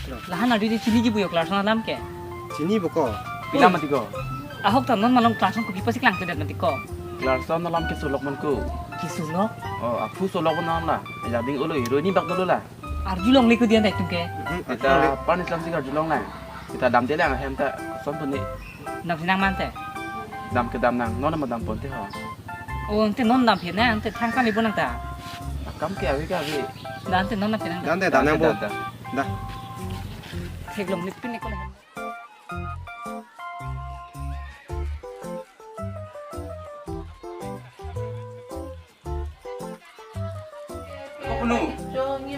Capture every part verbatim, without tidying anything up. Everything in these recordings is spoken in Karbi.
Lahan arju di chiniji pu jo Clarkson alam ke. Chini bo ko. Pila mati ko? Ahok ta non malom Clarkson kopi apotsi klangkledet mati ko. Clarkson alam keso lok man ko. Keso lok? Oh, aphu so lok man la. Jadi ulo hero ni bak dolo la. Arjulongle ko dian ta itum ke. Hmm, kita arjulongle. Pan Islam sing arjulong la. Kita damde lang hem ta son puni. Dam sinang mante. Dam ke dam nang, non ma dam ponte ho. Oh, ante non dam phi nang, ante thang kam ibu nang ta. Akam ke ave ke ave. Da ante non dam phi nang. Da ante dam nang bo. Da, da. Da. Theklongle pin ko le. Ko Punu.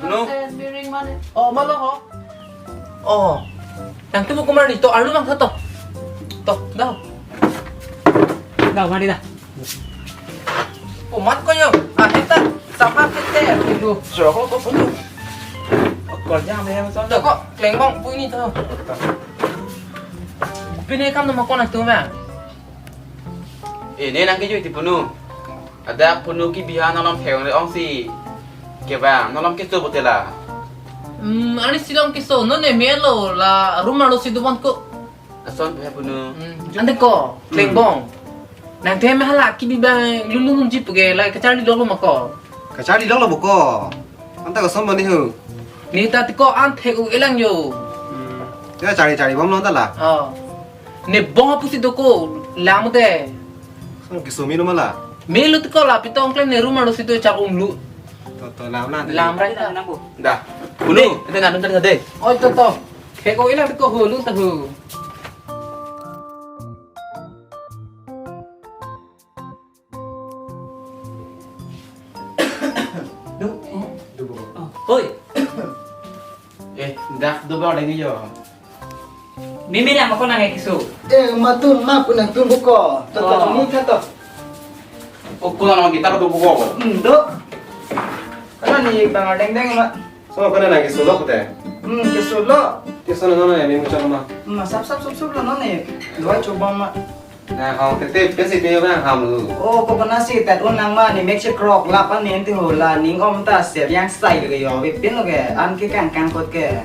Punu. Oh, malo ho. Oh. Nangtum komarli to arlo bang to. To, da. Da, mari da. Oh, mat ko yo. Ah, heta. Sama kete. Aduh, so ko Punu. Kerja me yang son. Da ko klengbong pu ini to. Pine kam no ma ko nangtum ma. Eh, ne nang kejui ti Punu. Ada Punu ke biha nolom theng le ongsi. Ke bang, nolom keso bo te la. Hmm, ani si long keso, non ne melo la room arlo si dobom ko. Ason biha Punu. Hmm, ante ko, klengbong. Nangtum hala kebi bang lulunji pu ke la kacharli lok lo ma ko. Kacharli lok lo bo ko. Anta koson bani ho. Ne ta ti ko an thek un-e lang jo. Hmm. Ya chari chari bom lo ta la. Oh. Ne bong apusi do ko lam te. Son keso melo ma la. Melo ti ko la pitong klem ne room arlo si do char umlu. To to lam na. Lam rai ta. Da. Punu, ante nanun ta de. Oi to to. Thek un-e lang ti ko ho lun ta ho. Du, oh. Du bo. Oh, hoi. Eh, dak du bo deng jo. Mimi na ma ko nang keso. Eh, ma tu ma pu nangtum bo ko. To to. Oh. Ni ka to. Oh, ko nang kita du bo ko. Hmm, do. Kana ni bang deng deng ma. So, kana nang keso lo pute. Hmm, keso lo. Keso lo non ne, mimi chalo ma. Hmm, sap sap sup sup lo non ne. Dua coba ma. Na, hong tete pesi pe bang ham lu. Oh, ko kana si tat un nang ma ne mek si krok lap an ne ti ho la ning om ta ser yang sai ke jo ve pin lo ke an ke kang kang kot ke.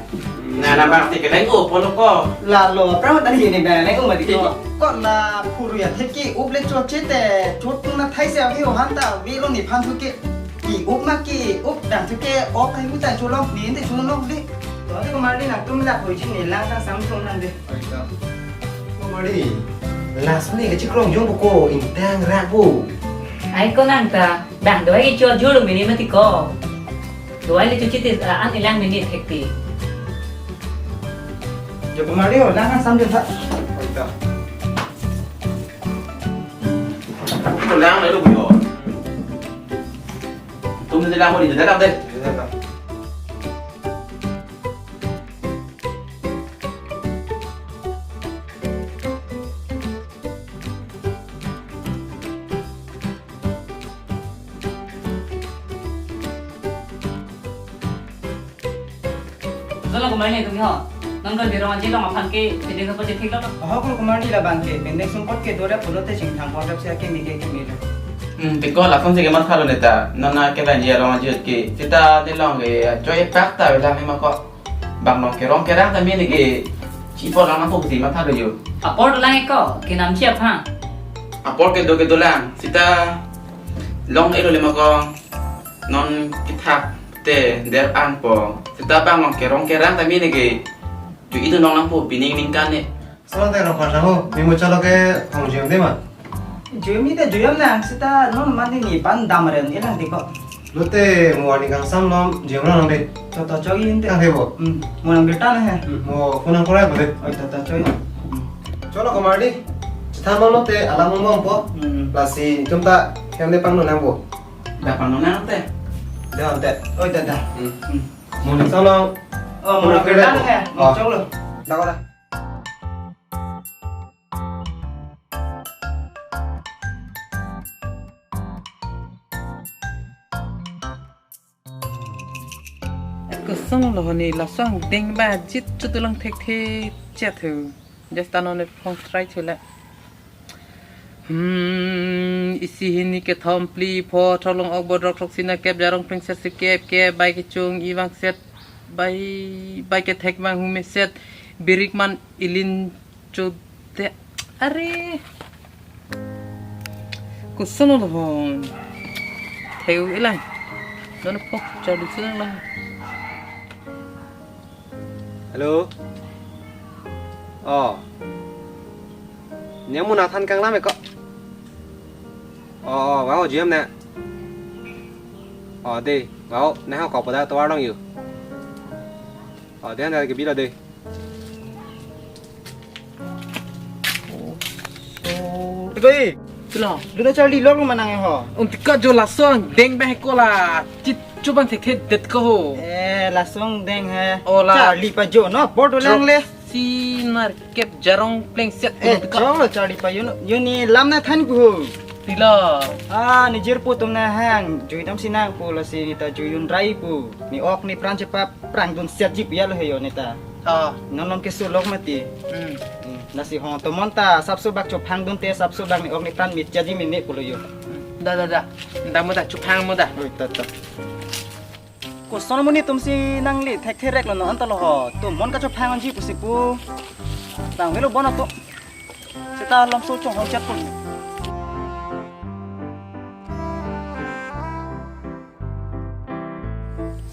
Na, na bang ti ke leng o polo ko. La lo, pra ta ni ne bang leng o ma ti ko. Ko la phuru ya thek ki up le chot che te, chot tung na thai se avi o han ta vi lo ni phan thu ke. Ki up ma ki up dang thu ke ok kai mu ta chu long ni te chu long de. To te komarli nangtum la hoi chin ni lang ta sam thum nang de. Oi to. Komarli. Last ni ke chikrong jong bo ko intang ra bo. Ai ko nang ta dang doi ke chot julu mini mati ko. Doi le chu chiti an ilang mini thek ti. Jo komarli o lang ta sam de ta. Oi to. Ko lang le lo ko. Tum ne lang mo ni da lang de. Jolo komarli tum ho. Non kan birong aji long aphan ke pendek apa chetik lo. Ahok lo komarli la bang ke pendek sumpot ke dora pulote chingthang pot ap sia ke mike ke mike. Hmm, ti ko lason si ke matha lo neta. Non na ke banji along aji ke. Sita te long ke joy pak ta vela me ma ko. Bang long kerong kerang ta mene ke. Chi po lang na ko si matha lo jo. Apor lang ko ke nam chi aphan. Apor ke do ke do lang. Sita long elo le ma ko. Non kethak te der an po. Sita bang long kerong kerang ta mene ke. Ju itu nong nang po pining ningkan ne. Sote rong phan ho, mimi chalo ke thong jiyom de ma. Jiyom ni te jiyom nang sita non mani ni pan dam ren ilang ti ko. Lote mo ani kangsam lom jiyom nang de. To to choi in te. Kang he bo. Hmm, mo nang birta na he. Hmm, mo phone nang korai bo de. Oi to to choi. Hmm. Chalo komarli. Chitha mo lote alam mo po. Hmm. Lasi chum ta hem de pang no nang bo. Da pang no nang te. Da te. Oi da da. Hmm. Hmm. Mo ning solo. Oh, mo nang birta na he. Mo chok lo. Da ko da. Kosong lo honi lason deng ba jit chutulang thek thek chet hu. Just ano ne phong try chula. Hmm, isi hini kethom phli pho tholong ok bodrok throksi na kep jarong phli sesi kep kep bai kechung ivang set. Bai, bai kethek bang humeset, birik man ilin chode. Are. Koson lo hon. Theu ilang. Dono po, charli sulang lang. Hello. Oh. Nyamu nathan kanglam ko. Oh, oh, wow, jam na. Oh, de, wow, na ha ko pada tovar long yu. Oh, de, na ke bilo de. Oi. Tilo. Duna charli lok manang ho. Um, tika jo lason deng beh ko la. Chit chubang thek thek det ko ho. Eh, lason deng he. Ola. Charli pa jo no, bor dolang le. Si nar kep jarong plengset. Eh, ko tika. Jo charli pa yun, yun ni lam nathan ku ho. Tilo. Ah, ni jirpo atum nahang, jui dam sinang pu lasi neta jui yun rai pu. Ne ok ne pran chepaprang dunsetji pu ya lo he yo neta. Ah. Non non keso lok mati. Hmm. Hmm. Lasi ho tomon ta sapso bak chophang dunte sapso bak ne ok ne pran mitjaji mene pulo yo. Hmm. Da, da, da. Da mo da, chophang mo da. Oi, ta, ta. Koson amonit atum si nangli thekthe rek lo non ta lo ho. Tomon kachophang ji pusi pu. Tang velo bon atum. Seta lam so chonghong chat pun.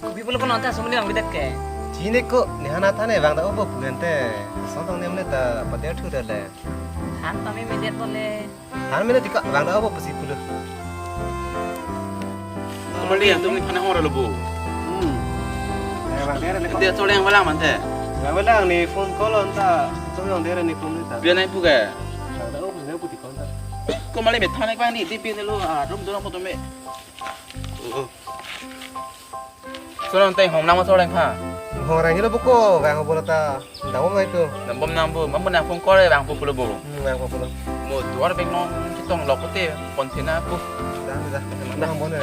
Kopi pulo kono ta sumli ang bidet ke. Chini ko, ne ha nathan ne vang ta obo pulen te. Son tong ne mene ta pader thu le. Han pame medet pole. Han mene tika vang ta obo pusi pulo. Kembali yang tum ni phana hor lo bu. Hmm. Eh, vang der le. Dia chole yang balang man te. Vang balang ne phone call on ta. Chole yang der ne phone ta. Biar naik pu ke. Vang ta obo pusi ne pu ti kon ta. Kembali me thane pa ni di pin lo, ah, rum dorong foto me. Oh, oh. Solang teng hong nang ma solang pha. Hong rang hilo buko, vang ho bolo ta. Dam bom nai tu. Dam bom nang bu, mambu nang phone call vang pu pulo bu. Hmm, vang pu pulo. Mo duar bek nong chetong lok te, phone thena pu. Dah, dah. Dah. Vang bon ne.